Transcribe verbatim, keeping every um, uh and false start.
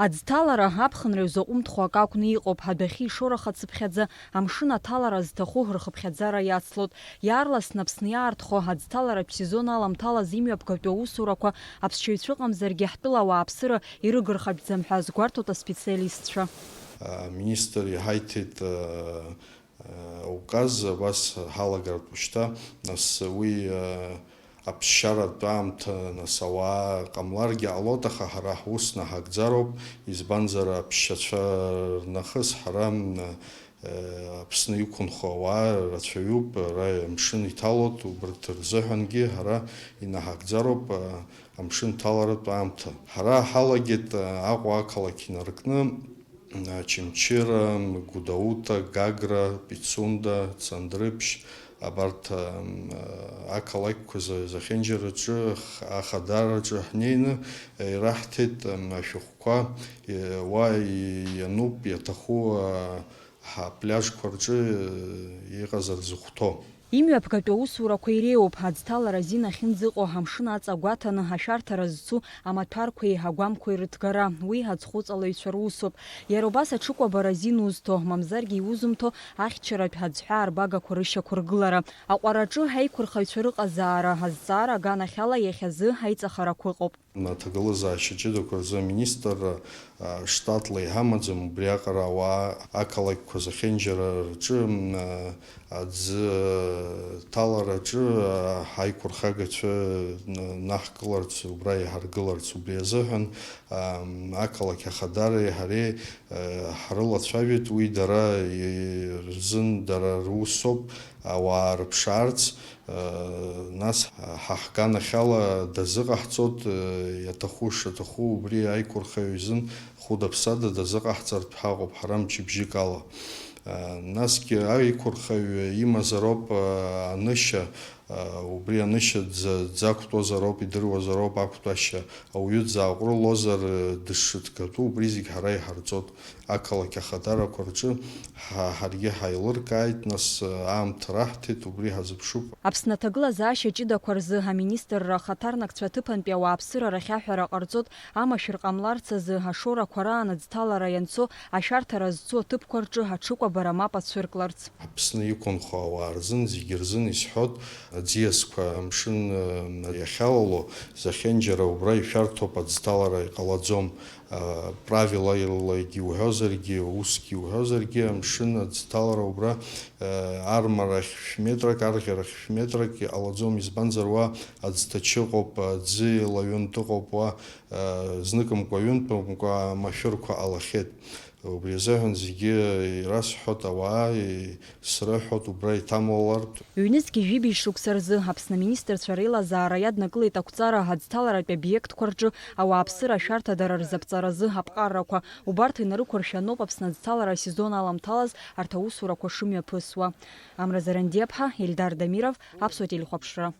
Аӡҭалара аԥхынра изаҟәымҭхо акы акәны иҟоуп, адәахьы ишоурахацыԥхьаӡа, амшын аҭалара зҭаху рхыԥхьаӡара иацлоит. Иаарласны Аԥсны иаартхо аӡҭаларатә сезон аламҭалаз имҩаԥгатәу аусурақәа аԥсшьаҩцәа ыҟамзаргьы, ҳтәыла ауааԥсыра ирыгырхаҵәӡам ҳәа азгәарҭоит аспециалистцәа. Аминистр иҳаиҭеит, ауказ абас ҳалагартә шьҭа, нас уи, аԥсшьаратә аамҭа, нас, ауаа ҟамларгьы ҟалоит, аха ҳара ҳус наҳагӡароуп, избанзар, аԥсшьацәа рнахыс ҳара, Аԥсны иқәынхо ауаа рацәаҩуп, ара амшын иҭалоит, убарҭ рзыҳәангьы ҳара инаҳагӡароуп, амшын ҭаларатә аамҭа. Ҳара ҳалагеит Аҟәа ақалақь инаркны, Очамчыра, Гәдоуҭа, Гагра, Пицунда, Цандрыԥшь, абарҭ, ам, ақалақьқәа за-, зехьынџьараҿы, х-, ахадараҿы ҳнеины, ираҳҭеит, ам, ашәҟәқәа, е, уа и-, иануп, иаҭаху, а, ҳаплиажқәа рҿы, е, иҟазар зыхәҭоу. Имҩаԥгатәу аусурақәа иреиуоуп, аӡҭалара азин ахьынӡаҟоу, амшын аҵа гәаҭаны ашәарҭара зцу амаҭәарқәеи агәамқәеи рыҭгара, уи аӡхәыҵалаҩцәа русуп. Иара убас аҽыкәабара азин узҭо, мамзаргьы иузымҭо ахьчаратә аӡҳәаа арбагақәа рышьақәыргылара. Аҟәараҿы ҳаиқәырхаҩцәа рыҟазаара азҵаара аганахьала иахьазы аиҵахарақәа ыҟоуп. Аҭагылазаашьа ҷыдақәа рзы аминистрра, а, штатла иҳамаӡам, убриаҟара ауаа ақалақьқәа зехьынџьара рҿы, м, а, аӡы ҭалараҿы, а, ҳаиқәырхагацәа н-, наҳкыларц, убра иҳаргыларц, убри азыҳәан, ам, ақалақь ахадареи ҳареи, а, ҳрылацәажәеит, уи дара и-, рзын, дара русоуп, ауаа рыԥшаарц, нас ҳа ҳганахьала дазыҟаҳҵоит, иаҭаху шаҭаху убри аиқәырхаҩ изын хәыда-ԥсада дазыҟаҳҵартә ҳаҟоуп ҳара мчыбжьык ала. Насгьы аиқәырхаҩ имазароуп анышьа, убри анышьа дза-, дзақәтәозароуп, идыруазароуп ақәтәашьа, ауаҩы дзааҟәрылозар, дышшыҭгатәу убри зегь ҳара иҳарҵоит. Ақалақь ахадарақәа рҿы ҳа-, ҳаргьы ҳаилыркааит, нас, аамҭа раҳҭеит, убри ҳазыԥшуп. Аԥсны аҭагылазаашьа ҷыдақәа рзы аминистрра ахаҭарнакцәа аҭыԥантәи ауааԥсыра рахь аҳәара ҟарҵоит, амашәыр ҟамларц азы ашоурақәа раан аӡҭалара ианцо, ашәарҭара зцу аҭыԥқәа рҿы аҽыкәабара мап ацәыркларц. Аԥсны иқәынхо ауаа рзын, зегьы рзын исҳәоит, аӡиасқәа амшын, э, иахьалало, зехьынџьара убра ишәарҭоуп, аӡҭалара иҟалаӡом. Правилалагьы уҳәозаргьы, усгьы уҳәозаргьы, амшын аӡҭалара убра, армарахь шә-метрак, арӷьарахь шә-метрак иҟалаӡом, избанзар, уа аӡҭачы ыҟоуп, аӡы лаҩынтә ыҟоуп, уа, зныкымкәа, ҩынтәымкәа амашәырқәа ҟалахьеит. Убри азыҳәан зегьы ирасҳәоит, ауаа, Срыҳәоит, убра иҭамлалартә. Ҩнызқьи жәибжь шықәса рзы Аԥсны аминистрцәа реилазаара иаднакылеит ақәҵара аӡҭаларатә обиектқәа рҿы ауааԥсыра ашәарҭадара рзаԥҵаразы аԥҟарақәа. Убарҭ инарықәыршәаноуп Аԥсны аӡҭалара асезон аламҭалаз арҭ аусурақәа шымҩаԥысуа. Амра Зарандиаԥҳа, Ельдар Дамиров, Аԥсуа телехәаԥшра.